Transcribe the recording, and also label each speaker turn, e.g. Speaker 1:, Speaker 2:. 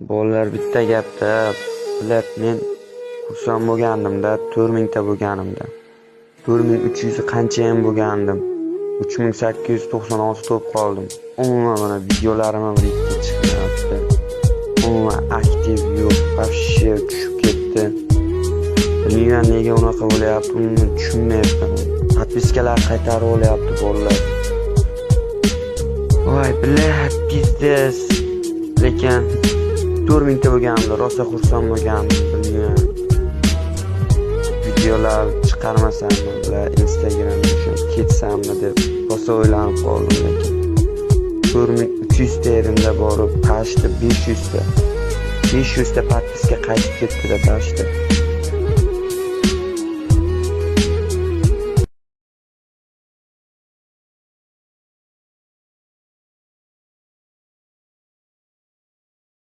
Speaker 1: Bolalar, bitta gapda, блядь, men xursand bo'lgandim-da, 4000 ta bo'lganimda. 4300 qanchayam bo'lgandim. 3896 to'p qoldim. Umuman mana videolarim ham bitta chiqmayapti. Umuman aktiv yo'q, вообще tushib ketdi. Bilmayman, nega unaqa bo'lyapti, umuman tushunmayapman. Подписка lar qaytarib olyapti bolalar. Voy, блядь, пиздец. Lekin 4000 ta bo'lganimda rosa xursand bo'lgandim, bilmayman. Videolar chiqarmasammi, bular Instagramga shu ketsammi deb rosa o'ylanib qoldim lekin. 4300 ta erimda borib, почти 500 ta. 500 ta подписка qaytib ketdi-da почти.